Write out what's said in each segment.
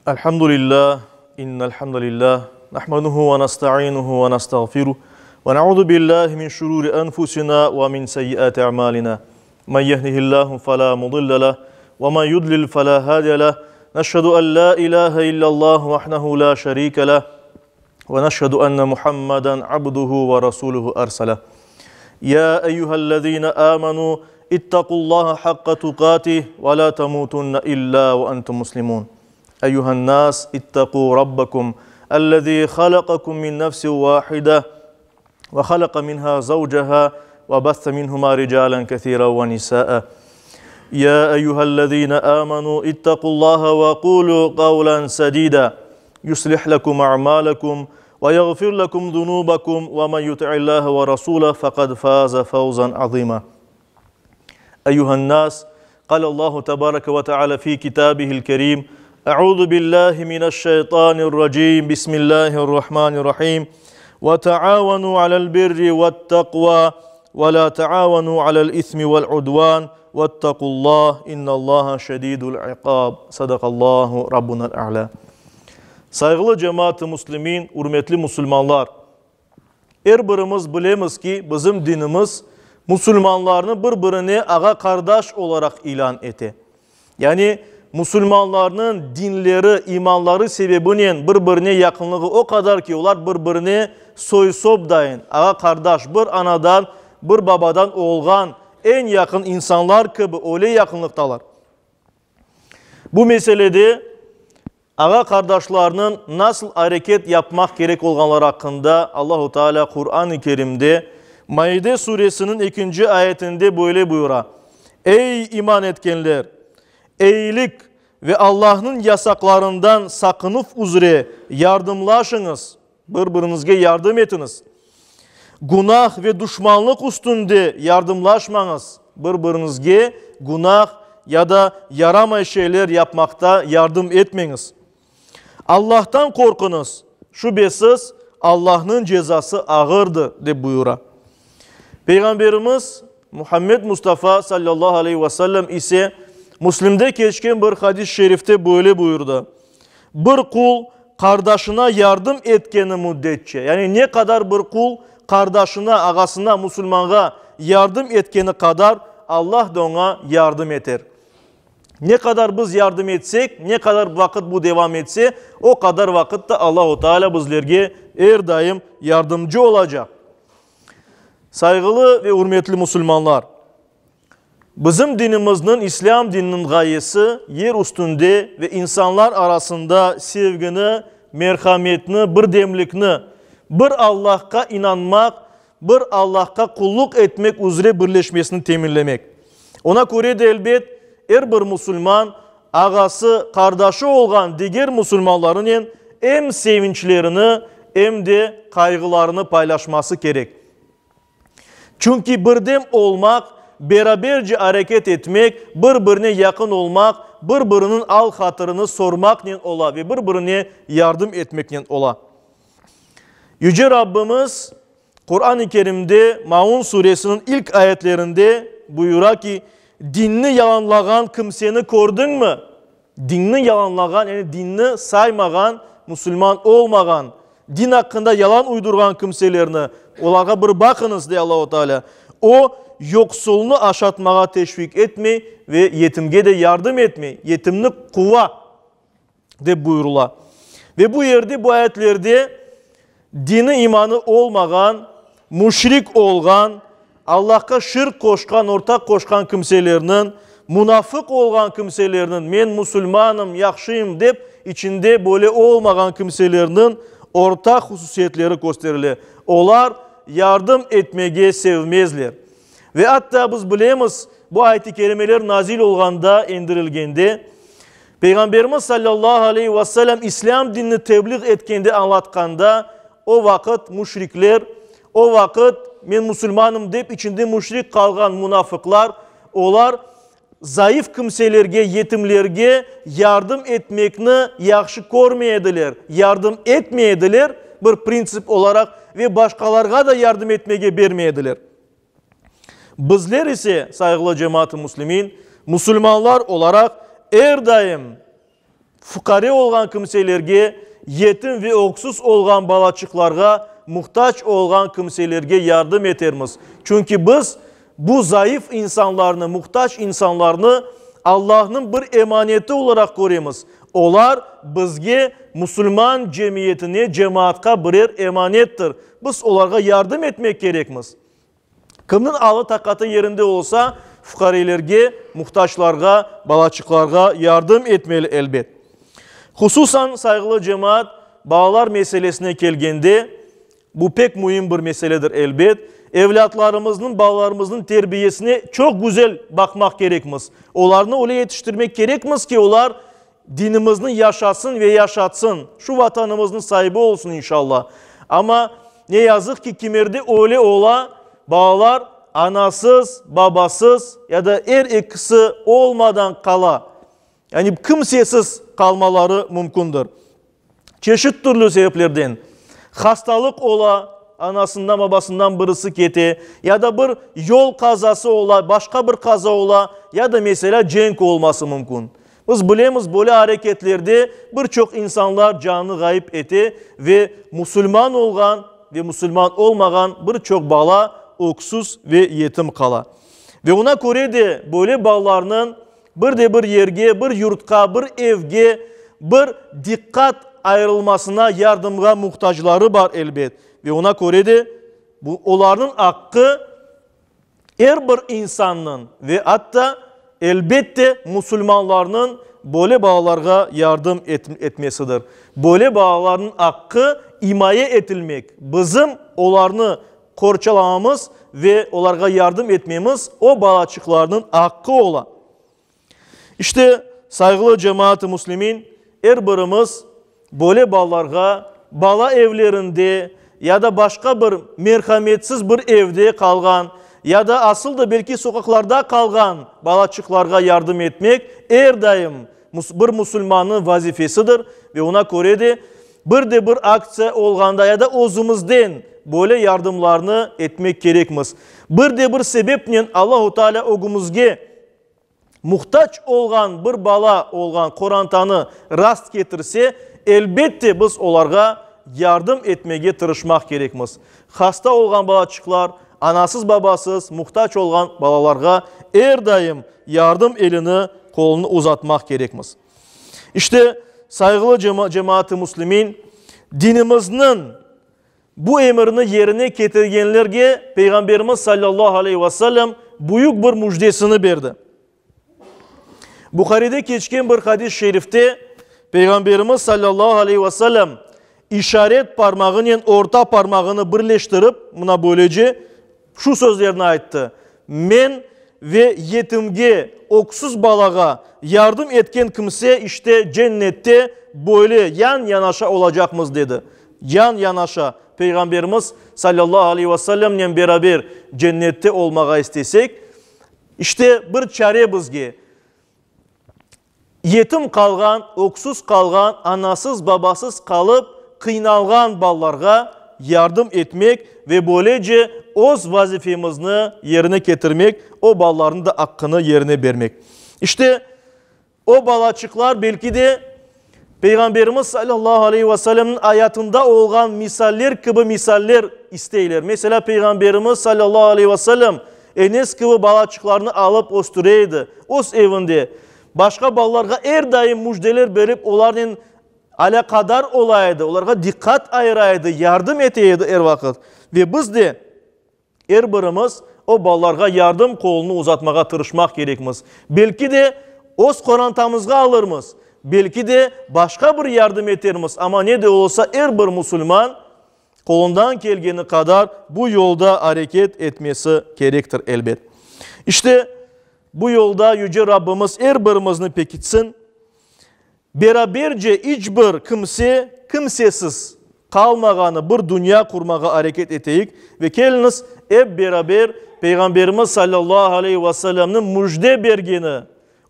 الحمد لله إن الحمد لله نحمده ونستعينه ونستغفره ونعوذ بالله من شرور أنفسنا ومن سيئات أعمالنا من يهده الله فلا مضل له ومن يضلل فلا هادي له نشهد أن لا إله إلا الله وحده لا شريك له ونشهد أن محمدا عبده ورسوله أرسله يا أيها الذين آمنوا اتقوا الله حق تقاته ولا تموتن إلا وأنتم مسلمون أيها الناس اتقوا ربكم الذي خلقكم من نفس واحدة وخلق منها زوجها وبث منهما رجالا كثيرا ونساء يا أيها الذين آمنوا اتقوا الله وقولوا قولا سديدا يصلح لكم أعمالكم ويغفر لكم ذنوبكم ومن يطع الله ورسوله فقد فاز فوزا عظيما أيها الناس قال الله تبارك وتعالى في كتابه الكريم أعوذ بالله من الشيطان الرجيم بسم الله الرحمن الرحيم وتعاونوا على البر والتقوى ولا تعاونوا على الإثم والعدوان واتقوا الله إن الله شديد العقاب صدق الله ربنا الأعلى Sayğılı cemaat-ı müslimin, ürmetli musulmanlar! Er birimiz bilemiz ki, bizim dinimiz musulmanlarnı bir-birine ağa-qardaş olaraq ilân ete. Yani, musulmanlarnıñ dinleri, imanları sebebinen bir-birine yaqınlığı o qadar ki, olar bir-birine soy-sop dayın, ağa-qardaş, bir anadan, bir babadan olğan eñ yaqın insanlar kibi öyle yaqınlıqtalar. Bu meselede ağa-qardaşlarnıñ nasıl areket yapmaq kerek olğanları aqqında Allahu Teala Quran-ı Kerimde Maide suresiniñ ekinci ayetinde böyle buyura, Ey iman etkenler! Eyilik ve Allahnıñ yasaqlarından saqınuv üzre yardımlaşıñız, bir-biriñizge yardım etiñiz. Günah ve duşmanlıq üstünde yardımlaşmañız, bir-biriñizge günah ya da yaramay şeyler yapmaqta yardım etmeñiz. Allahtan qorquñız, şübesiz, Allahnıñ cezası ağırdır, dep buyura. Peyğamberimiz Muhammed Mustafa sallallahu aleyhi ve sellem ise Müslimde keçken bir hadis-i şerifte böyle buyurdı, Bir qul qardaşına yardım etkeni müddetçe, yani ne qadar bir qul qardaşına, ağasına, musulmanğa yardım etkeni qadar, Allah da oña yardım eter. Ne qadar biz yardım etsek, ne qadar vaqıt bu devam etse, o qadar vaqıt da Allahu Teala bizlerge er daim yardımcı olacaq. Sayğılı ve ürmetli musulmanlar! Bizim dinimizniñ, İslâm dininiñ ğayesi, yer üstünde ve insanlar arasında sevgini, merhametni, birdemlikni, bir Allahqa inanmaq, bir Allahqa qulluq etmek üzre birleşmesini teminlemek. Ona köre de, elbet, er bir musulman ağası, qardaşı olğan diger musulmanlarınen em sevinçlerini, em de qayğılarını paylaşması kerek. Çünki birdem olmaq, beraberce areket etmek, bir-birine yaqın olmaq, bir-biriniñ al-hatırını sormaqnen ola ve bir-birine yardım etmeknen ola. Yüce Rabbimiz Quran-ı Kerimde Maun suresiniñ ilk ayetlerinde buyura ki, Dinni yalanlağan kimseni kördiñmi? Dinni yalanlağan, yani dinni saymağan, musulman olmağan, din aqqında yalan uydurğan kimselerni, olarğa bir baqıñız, dey Allahu Teala. O, yoqsulnı aşatmağa teşviq etmey ve yetimge de yardım etmey, yetimni quva, dep buyurıla. Ve bu yerde, bu ayetlerde dini imanı olmağan, müşrik olğan, Allahqa şirk qoşqan, ortaq qoşqan kimselerniñ, munafıq olğan kimselerniñ, men musulmanım, yahşıyım dep, içinde böyle olmağan kimselerniñ ortaq hususiyetleri kösterile. Olar yardım etmege sevmezler. Ve atta biz bilemiz, bu ayet-i kerimeler nazil olğanda, endirilgende, Peyğamberimiz sallallahu aleyhi ve sellem İslâm dinini tebliğ etkende, añlatqanda, o vaqıt müşrikler, o vaqıt men musulmanım dep içinde müşrik qalğan munafıqlar, olar zayıf kimselerge, yetimlerge yardım etmekni yahşı körmey ediler, yardım etmey ediler bir printsip olaraq ve başqalarğa da yardım etmege bermey ediler. Bizler ise, sayğılı cemaat-ı müslimin, musulmanlar olaraq er daim. Fuqare olğan kimselerge, yetim ve öksüz olğan balaçıqlarğa, muhtac olğan kimselerge yardım etermiz. Çünki biz bu zayıf insanlarnı, muhtac insanlarnı Allahnıñ bir emaneti olaraq köremiz. Olar bizge, musulman cemiyetine, cemaatqa birer emanettir. Biz olarğa yardım etmek kerekmiz. Kimniñ alı-taqatı yerinde olsa, fuqarelerge, muhtaçlarğa, balaçıqlarğa yardım etmeli, elbet. Hususan, sayğılı cemaat, balalar meselesine kelgende, bu pek müim bir meseledir, elbet, evlâtlarımıznıñ, balalarımıznıñ terbiyesine çoq güzel baqmaq kerekmiz. Olarnı öyle yetiştirmek kerekmiz ki, olar dinimizni yaşasın ve yaşatsın, şu Vatanımıznıñ saibi olsun, inşallah. Amma, ne yazıq ki, kimerde öyle ola, balalar anasız, babasız ya da er ekisi olmadan qala, yani kimsesiz qalmaları mümkündir. Çeşit türlü sebeplerden, hastalıq ola, anasından, babasından birisi kete, ya da bir yol qazası ola, başqa bir qaza ola, ya da, meselâ, cenk olması mümkün. Biz bilemiz, böyle areketlerde bir çoq insanlar canını ğayıp ete ve musulman olğan ve musulman olmağan bir çoq bala öksüz ve yetim qala. Ve oña köre de böyle balalarnıñ Bir de bir yerge, bir yurtqa, bir evge, bir diqqat ayırılmasına, yardımğa muhtacları bar, elbet. Ve oña köre de bu olarnıñ aqqı, er bir insannıñ ve atta, elbette, musulmanlarnıñ böyle balalarğa yardım etmesidir. Böyle balalarnıñ aqqı imaye etilmek, bizim olarnı qorçalamamız ve olarğa yardım etmemiz o balaçıqlarnıñ aqqı ola. İşte, sayğılı cemaat-ı müslimin, er birimiz böyle balalarğa bala evlerinde ya da başqa bir merhametsiz bir evde qalğan, ya da asıl da belki soqaqlarda qalğan balaçıqlarğa yardım etmek er daim bir musulmannıñ vazifesidir ve oña köre de Bir de bir aktsiya olğanda ya da özümizden böyle yardımlarnı etmek kerekmiz. Bir de bir sebepnen Allahu Teala ögümizge muhtac olğan bir bala olğan qorantanı rast ketirse, elbette biz olarğa yardım etmege tırışmaq kerekmiz. Hasta olğan balaçıqlar, anasız-babasız, muhtac olğan balalarğa er daim yardım elini, qolunı uzatmaq kerekmiz. İşte, sayğılı cemaat-ı müslimin, dinimizniñ bu emirini yerine ketirgenlerge Peyğamberimiz sallallahu aleyhi ve sellem büyük bir müjdesini berdi. Buharide keçken bir hadis-i şerifte Peyğamberimiz sallallahu aleyhi ve sellem işaret parmağınen orta parmağını birleştirip, mına böylece, Şu sözlerni ayttı, Men ve yetimge, öksüz balağa yardım etken kimse işte cennette böyle yan-yanaşa olacaqmız, dedi. Yan-yanaşa, Peyğamberimiz, salâllahu aleyhi ve sellemnen beraber cennette olmağa istesek, işte bir çare bizge, Yetim qalğan, öksüz qalğan, anasız-babasız qalıp qıynalğan balalarğa yardım etmek ve böylece öz vazifemizni yerine ketirmek, o balalarnıñ da aqqını yerine bermek. İşte, o balaçıqlar belki de Peyğamberimiz salâllahu aleyhi ve sellemniñ ayatında olğan misaller kibi misaller isteyler. Meselâ, Peyğamberimiz salâllahu aleyhi ve sellem Enes kibi balaçıqlarnı alıp östüre edi. Öz evinde. Başqa balalarğa er daim müjdeler berip, olarnen alâqadar ola edi, olarğa diqqat ayıra edi, yardım ete edi er vaqıt. Ve biz de er birimiz o balalarğa yardım qolunı uzatmağa tırışmaq kerekmiz. Belki de, öz qorantamızğa alırmız, belki de, başqa bir yardım etermiz, amma ne de olsa er bir musulman Qolundan kelgeni qadar bu yolda areket etmesi kerektir, elbet. İşte, bu yolda Yüce Rabbimiz er birimizni pekitsin, beraberce iç bir kimse kimsesiz qalmağanı bir dünya qurmağa areket eteyik ve keliñiz, ep beraber Peyğamberimiz salâllahu aleyhi ve sellemniñ müjde bergeni,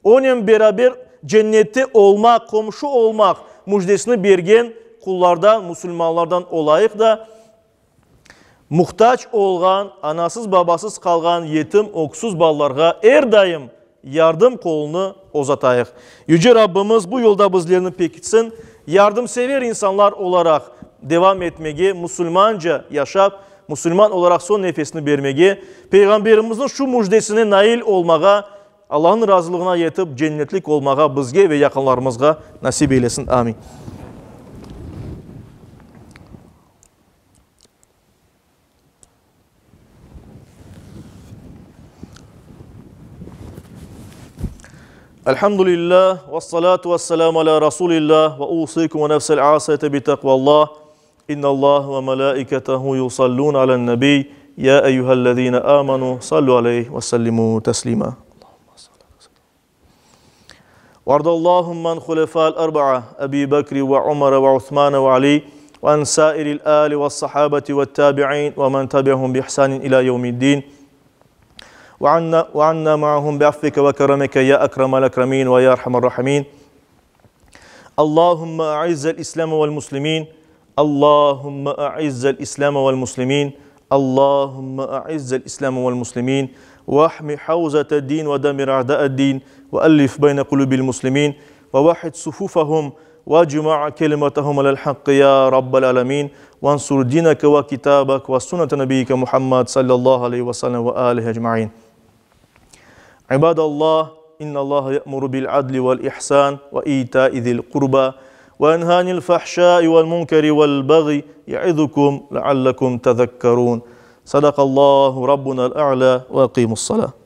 Onen beraber cennette olmaq, qomşu olmaq müjdesini bergen qullardan, musulmanlardan olayıq da, muhtac olğan, anasız-babasız qalğan yetim, öksüz balalarğa er daim. Yardım qolunı uzatayıq. Yüce Rabbimiz bu yolda bizlerni pekitsin, yardımsever insanlar olaraq devam etmege, musulmanca yaşap, musulman olaraq soñ nefesini bermege, Peyğamberimizniñ şu müjdesine nail olmağa, Allahnıñ razılığına yetip, cennetlik olmağa bizge ve yaqınlarımızğa nasip eylesin. Amin. Elhamdülillah, vessalatu vesselamu ala Rasulillah, ve usikum ve nefsel asiyete bi takvallah. İnnallah ve melaiketehu yusallun alen nebi. Ya eyyühellezine amanu sallu aleyhi ve sellimu teslima. وارض اللهم عن خلفاء الأربعة أبي بكر وعمر وعثمان وعلي وعن سائر الآل والصحابة والتابعين ومن تبعهم بإحسان إلى يوم الدين وعنا, وعنا معهم بعفوك وكرمك يا أكرم الأكرمين ويا أرحم الراحمين اللهم أعز الإسلام والمسلمين اللهم أعز الإسلام والمسلمين اللهم أعز الإسلام والمسلمين واحمي حوزة الدين ودمر أعداء الدين وألف بين قلوب المسلمين ووحد صفوفهم واجمع كلمتهم على الحق يا رب العالمين وانصر دينك وكتابك وسنة نبيك محمد صلى الله عليه وسلم وآله أجمعين عباد الله إن الله يأمر بالعدل والإحسان وإيتاء ذي القربى وينهى عن الفحشاء والمنكر والبغي يعظكم لعلكم تذكرون صدق الله ربنا الأعلى وأقيموا الصلاة.